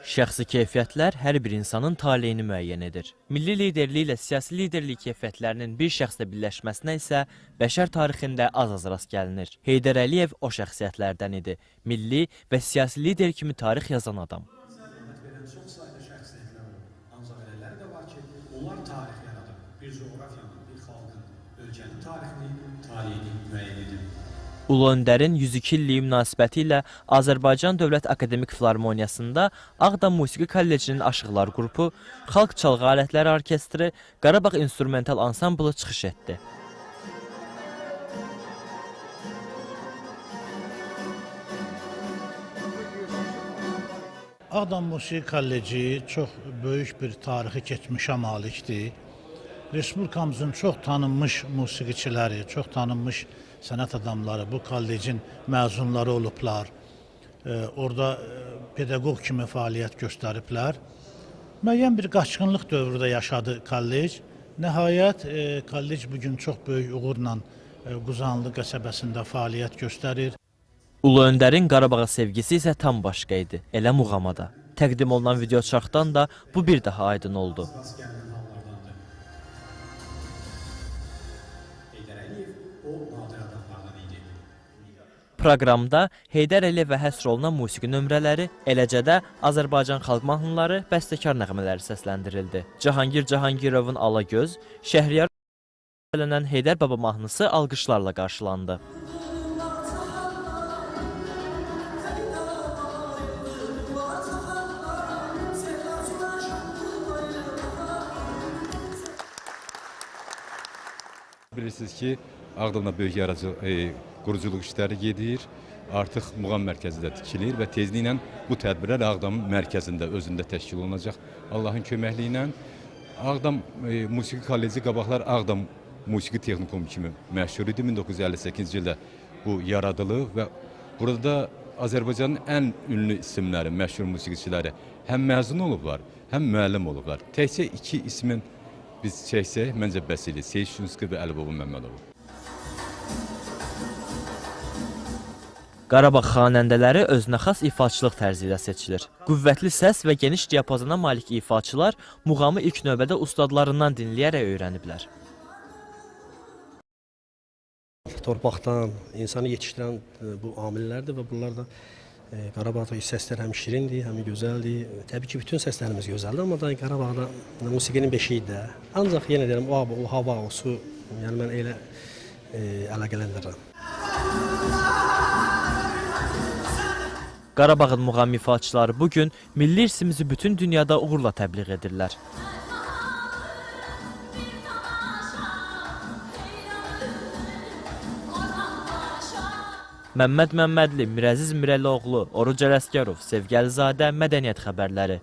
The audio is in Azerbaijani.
Şəxsi keyfiyyətlər hər bir insanın taleyini müəyyən edir. Milli liderliklə siyasi liderlik keyfiyyətlərinin bir şəxsdə birləşməsinə isə bəşər tarixində az-az rast gəlinir. Heydər Əliyev o şəxsiyyətlərdən idi. Milli və siyasi lider kimi tarix yazan adam. Çox sayda şəxsiyyətlər olub. Ancaq elələri də var ki, onlar tarix yaradıb, bir coğrafiyanın, bir xalqın, ölkənin tarixini, taleyini müəyyən edir. Ulu Öndərin 102 illiyi münasibəti ilə Azərbaycan Dövlət Akademik Filarmoniyasında Ağdam Musiqi Kollecinin Aşıqlar qrupu, Xalq Çalğı Alətləri Orkestri, Qarabağ İnstrumental Ansamblı çıxış etdi. Ağdam Musiqi Kolleci çox böyük bir tarixi keçmişə malikdir. Respublikamızın çox tanınmış musiqiçiləri, çox tanınmış sənət adamları bu kollecin məzunları olublar. Orada pedaqoq kimi fəaliyyət göstəriblər. Müəyyən bir qaçqınlıq dövrü də yaşadı kollec. Nəhayət, kollec bugün çox böyük uğurla Quzanlı qəsəbəsində fəaliyyət göstərir. Ulu Öndərin Qarabağa sevgisi isə tam başqa idi, elə muğamada. Təqdim olunan videoçarxdan da bu bir daha aydın oldu. Proqramda Heydər Əliyevə həsr olunan musiqi nömrələri, eləcə də Azərbaycan xalq mahnıları, bəstəkar nəğmələri səsləndirildi. Cahangir Cahangirovun Alagöz, Şəhriyar elənən Heydər Baba mahnısı alqışlarla qarşılandı. Bilirsiniz ki, Ağdamda böyük yaradıcı quruculuq işləri gedir. Artıq muğam mərkəzi də tikilir və tezliklə bu tədbirlər Ağdamın mərkəzində, özündə təşkil olunacaq. Allahın köməkliyi ilə Ağdam Musiqi Kolleci qabaqlar Ağdam Musiqi Texnikumu kimi məşhur idi. 1958-ci ildə bu yaradılıb və burada Azərbaycanın ən ünlü isimləri, məşhur musiqiçiləri həm məzun olublar, həm müəllim olublar. Təkcə iki ismin biz çəksək, məncə bəs eləyir. Seyid Şunski və Əlibaba Məmmədov. Qarabağ xanəndələri özünə xas ifaçılıq tərzi ilə seçilir. Qüvvətli səs və geniş diapazona malik ifaçılar muğamı ilk növbədə ustadlarından dinləyərək öyrəniblər. Torpaqdan insanı yetişdirən bu amillərdir və bunlar da Qarabağda səslər həm şirindir, həm gözəldir. Təbii ki, bütün səslərimiz gözəldir, amma da Qarabağda musiqinin beşiyidir də. Ancaq yenə deyirəm, o hava, o su, yəni mən elə əlaqələndirirəm. Qarabağın muğam ifaçıları bugün milli irsimizi bütün dünyada uğurla təbliğ edirlər. Məmməd Məmmədli, Mirəziz Mirəlioğlu, Oruc Ələsgərov, Sevgi Əlizadə, Mədəniyyət xəbərləri.